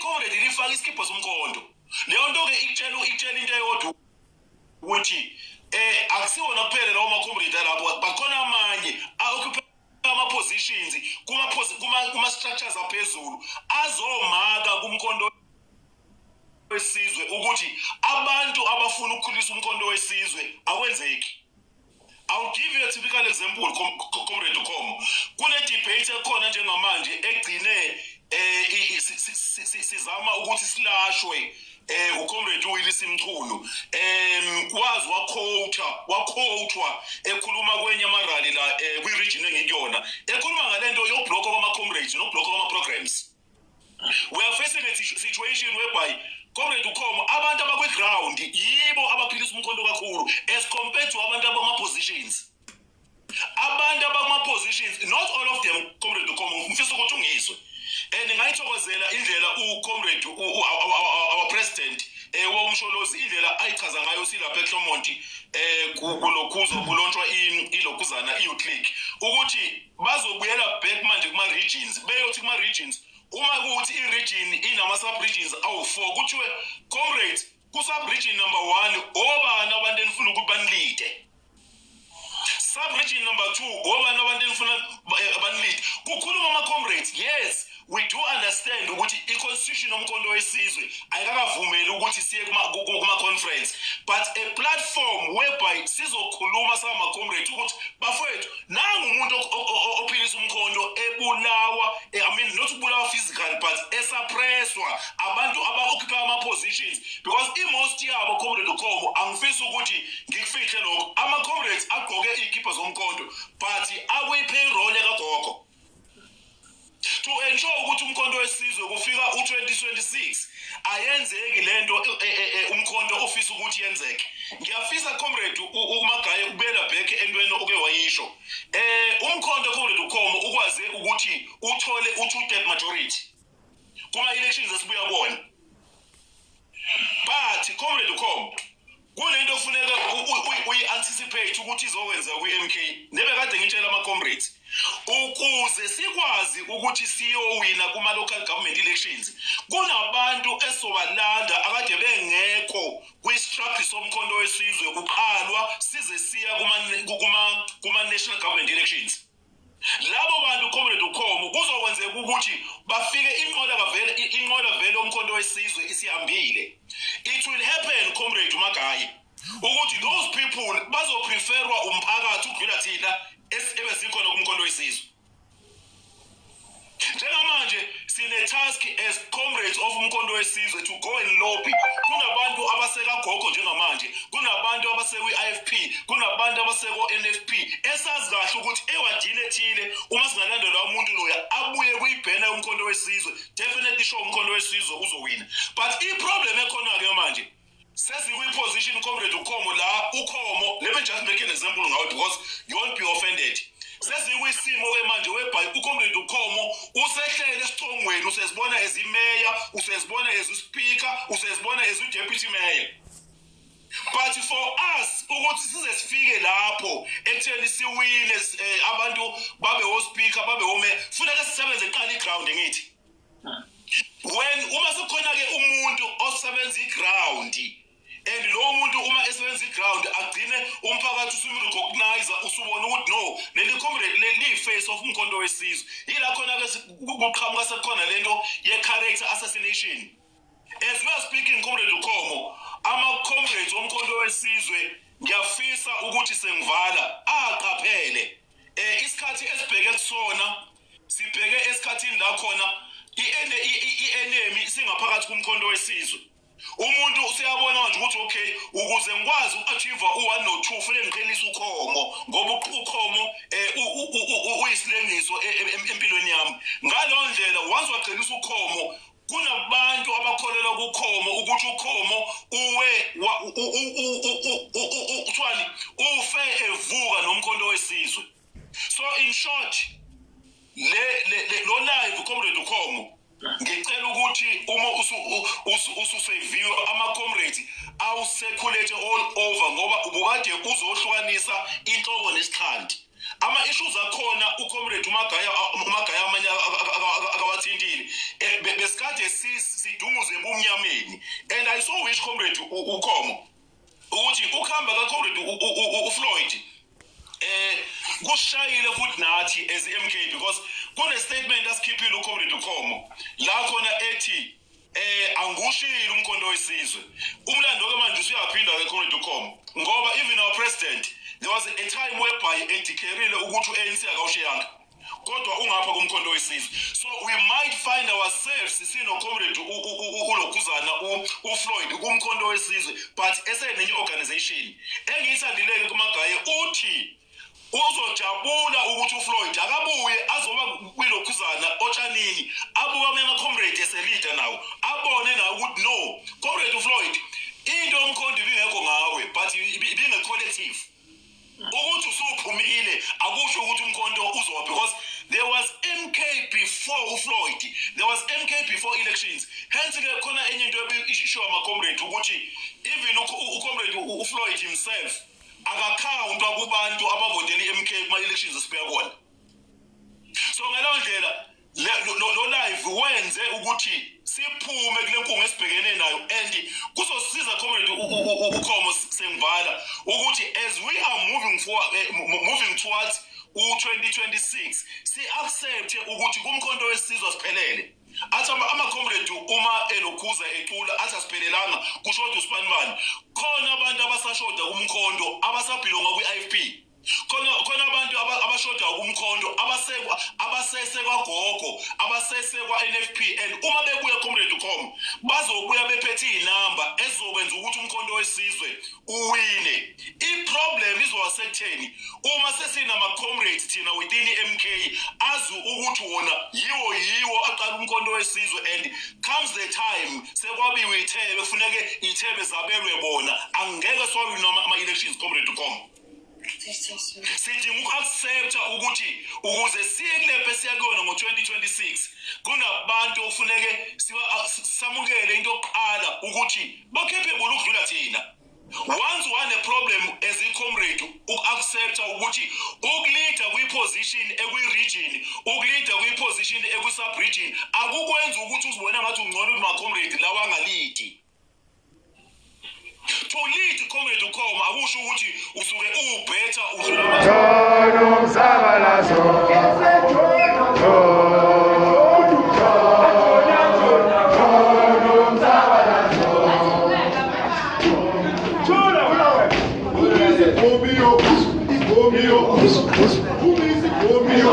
I-comrade lifaka isikibha somkhonto. Leyo nto-ke ikutshela into eyodwa, ukuthi akusiwona kuphela lawo ma-comrade alapho, bakhona amanye a-occupy ama-positions kuma-structures aphezulu azomaka kumkhonto wesizwe, ukuthi abantu abafuna ukukhulisa umkhonto wesizwe akwenzeki. I'll give you a typical example, Comrade Khomo. Kune debate ekhona njengamanje egcine sizama ukuthi silashwe uComrade uWillis Mchunu. Wazi waquotwa ekhuluma kwenye ama-rally la kwi-region engikuyona, ekhuluma ngalento yoblock kwama comrades noblock kwama programs. We are facing a situation whereby, Comrade Ukhomo, abantu abakwi-ground yibo abaphilisa umkhonto kakhulu as compared to abantu abama-positions. Abantu abakuma-positions, not all of them, Comrade Ukhomo, ngifisa ukuthi ungizwe, and ngayithokozela indlela uComrade our president womsholozi, indlela ayichaza ngayo silapha eClermont kulokhuzo kulontshwa ilokhuzana i-youth league, ukuthi bazobuyela back manje kuma-regions, beyothi kuma-regions, uma kuwukuthi i-region inama-sub-regions awu-4, kuthiwe, "Comrades, ku-sub-region number 1 obani abantu enifuna ukuthi banilide? Sub-region number 2, obani abantu enifuna banilide?" Kukhuluma ama-comrades. Yes, we do understand ukuthi i-constitution yomkhonto wesizwe ayikakavumeli ukuthi siye kuma-conference, but a platform whereby sizokhuluma sama-comrades ukuthi, "Bafowethu, nangu umuntu ophilisa umkhonto ebulawa," I mean, not ukubulawa physical, but esuppresswa abantu aba-occupy ama-positions, because i-most yabo, Comrade Ukhomo, angifisi ukuthi ngikufihle lokho, ama-comrades agqoke iy'kipha zomkhonto but akwi-payroll ekagogo to ensure ukuthi umkhonto wesizwe kufika u2026 ayenzeki lento umkhonto ofisa ukuthi yenzeke. Ngiyafisa, Comrade uMagaye, ubuyela back entweni oke wayisho. Umkhonto, Comrade Ukhomo, ukwaze ukuthi uthole u2/3 majority kuma elections esibuya kuwona, but, Comrade Ukhomo, kunento kufuneka uyi-anticipate ukuthi izokwenzeka kwi-MK, nebekade ngitshela ama-comrades, ukuze sikwazi ukuthi siyowina kuma-local government elections, kunabantu esobalanda akade bengekho kwi-struggle somkhonto wesizwe kuqalwa size siya kuma-national government elections. Labo bantu, Comrade Ukhomo, kuzokwenzeka ukuthi bafike inqola kavele, inqola vele umkhonto wesizwe isihambile. It will happen, Comrade uMagayi, ukuthi those people bazopreferwa umphakathi ukudlula thina ebesikhona kumkhonto wesizwe. Njengamanje sine task as comrades of umkhonto wesizwe to go and lobby. Kunabantu abasekagogo njengamanje, kunabantu abasekwi-IFP, kunabantu abaseko-NFP, esazi kahle ukuthi ewadini ethile uma singalandelwa umuntu loya abuye kuyibhena yomkhonto wesizwe, definitely sure umkhonto wesizwe uzowina. But i-problem ekhona-ke manje, sesikwi-position, Comrade Ukhomo, la Ukhomo, let me just make an example ngawe because you won't be offended, sesikwisimo-ke manje whereby uComrade Ukhomo usehlele esicongweni, usezibona as imeya, usezibona as uspeaker, usezibona as udeputy mayor. But for us ukuthi size sifike lapho ekutheni siwine, abantu babe ospeaker, babe ome, funeka sisebenze qala iground. Ngithi when uma sekukhona ke umuntu osebenza iground, and lowo muntu uma esebenza iground agcine umphakathi usumrecognize, usubona ukuthi no, leli comrade leli face of umkhonto wesizwe, yila khona ke kuqhamuka sekukhona lento ye character assassination. As we are speaking, Comrade Ukhomo, ama comrades omkhonto wesizwe, ngiyafisa ukuthi sengivala, aqaphele isikhathi esibheke kusona. Sibheke esikhathini la khona i-enemy singaphakathi kumkhonto wesizwe. Umuntu useyabona manje ukuthi, okay, ukuze ngikwazi uku-achieve u-1 no-2, fanele ngiqhelise ukhomo, ngoba ukhomo uyisilengiso empilweni yami. Ngaleyo ndlela, once waqhelisa ukhomo, kunabantu abakholelwa kukhomo ukuthi ukhomo uwe kuthiwani, ufe evuka nomkhonto wesizwe. So in short, le lo live, Comrade Ukhomo, ngicela ukuthi uma ususeviwe ama-comrades awucirculate all over, ngoba ubukade uzohlukanisa inhloko nesixhanti. Ama-issues akhona, uComrade uMagaya amanye akawathintile. Besikade Sidunguze ebumnyameni. And I so wish, comrade uKhomo, ukuthi ukuhamba ka-comrade uFloyd kushayile futhi nathi as MK, because kune statement asikhiphile uComrade uKhomo la khona ethi angushilo uMkhonto weSizwe. Umlando ke manje usuyaphinda ke, Comrade uKhomo, ngoba even our president, there was a time whereby edeclarile ukuthi uANC akawushiyanga kodwa ungapha kuMkhonto weSizwe. So we might find ourselves sino comrade ulokhuzana uFloyd kuMkhonto weSizwe, but esenenye organization. Engiyithandileke kuMagaye, uthi uzojabula ukuthi uFloyd akabuye azoba kwilokhuzana otshanini, abuke amanye ama-comrade eselida nawo, abone nawo ukuthi no, comrade uFloyd, into yomkhonto ibingekho ngawe, but ibinge-collective. Ukuthi usuphumile akusho ukuthi umkhonto uzoba, because there was MK before uFloyd, there was MK before elections. Hence ke khona enye into ebishiwo ama-comrade ukuthi even ucomrade uFloyd himself akakhawuntwa kubantu abavotele i-MK kuma-elections esibuya kona. So ngaleyo ndlela lo live wenze ukuthi siphume kule nkungu esibhekene nayo, and kuzosiza, comrade uKhomo, sengivala, ukuthi as we are moving forward, moving towards u-2026, si-accept ukuthi kuMkhonto weSizwe siphelele. Athi ama-comrade uma elokhuza ecula athi asiphelelanga, kushoda usibanibani, khona abantu abasashoda kumkhonto abasabelonga kwi-IFP, khona abantu abashoda kumkhonto abasekwa, abasesekwa gogo, abasesekwa NFP. And uma bebuya, comrade uKhomo, bazobuya bephethe izinamba ezizokwenza ukuthi uMkhonto weSizwe uwine. I-problem izoba sekutheni uma sesinama comrades thina within i-MK azi ukuthi wona yiwo aqala uMkhonto weSizwe, and comes the time sekwabiwe ithebe, kufuneke ithebe zabelwe bona, angeke siwawina ama-elections, comrade uKhomo. Sidinga uku-accepta ukuthi ukuze siye kulepho esiya kuyona ngo-2026, kunabantu okufuneke samukele into yokuqala ukuthi ba-capable ukudlula thina. Once one problem as i-comrade, uku-accepta ukuthi ukulida kwi-position ekwi-region, ukulida kwi-position ekwi-sub-region, akukwenzi ukuthi uzibone ngathi ungcono kuma-comrade lawa angalidi. To lead, comrade uKhoma, akusho ukuthi usuke ubetter udlula. Join umzabalazo. Join, join umzabalazo. Igomio, igomio, igomio, igomio.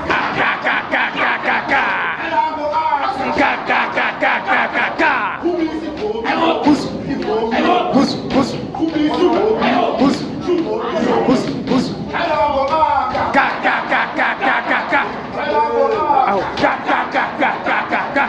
Ka ka ka ka ka ka. Ka ka ka ka ka ka ka. Bus bus bus bus bus. Ka ka ka ka ka ka ka. Aw, ka ka ka ka ka ka ka.